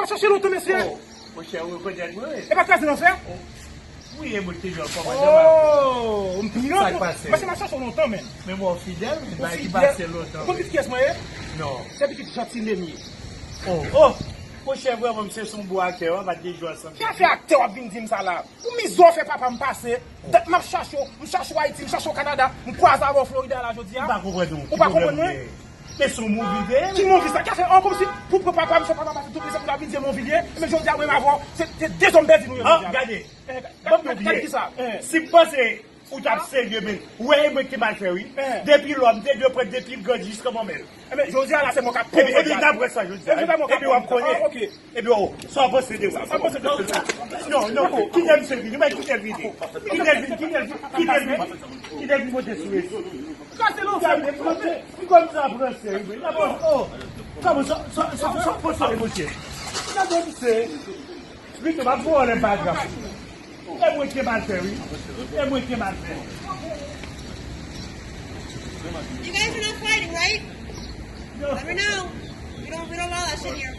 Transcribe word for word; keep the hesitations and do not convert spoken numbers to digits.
Chache lontan, mesye. Oh, monchè, ou rekonèt mwen? E pa kraze nan fè? Wi, e mwen ki te jwenn kòmandan. Oh, m pi gran. Sa k pase? Paske m ap chache w lontan, men. Men mwen fidèl, men bagay ki pase lontan. Ou konn pitit kiyès mwen ye? Non. Se pitit Janti Lemye. Oh, oh. Monchè, vrèman, m se son bon aktè, wi, m pa t gen jou ansanm. Ki afè aktè w ap vin di m sa la? Pou mizè w fè papa m pase, dat m ap chache w, m chache w Ayiti, m chache w Kanada, m kwaze avè w Florida la jodi a. M pa konprann ou. Ou pa konprann mwen? Men se yon movie de. Ki movie sa? Ki afè an kòmsi pou pran papa m, fè papa m pase tout lezòt pou ta vin di movie li ye? Men jodi a mwen avè w, se de zòm pèdi nou ye jodi a. Gade. Ban m yon biyè. Si m panse ou t ap serye, men ou wè e mwen ki mal fè wi. Depi lò m te dwe pran depi l grandi jiska manmèl. Ebyen jodi a la se mwen k ap pran. Ebyen n ap wè sa jodi a. Ebyen w ap konnen. Ebyen o, sa w panse de sa? Sa w panse de sa? Non, non, kite misye vini, men kite l vini. Kite l vini, kite l vini, kite l vini. Kite l vini monte sou rezo. Gade, li kòmanse ap ranse wi. Kòman sa w panse de misye? Gade misye. Vito, m ap voye w nan paragraf. E mwen ki mal fè, wi. E mwen ki mal fè. You guys are not fighting, right? Let me know. We don't, we don't allow that shit here.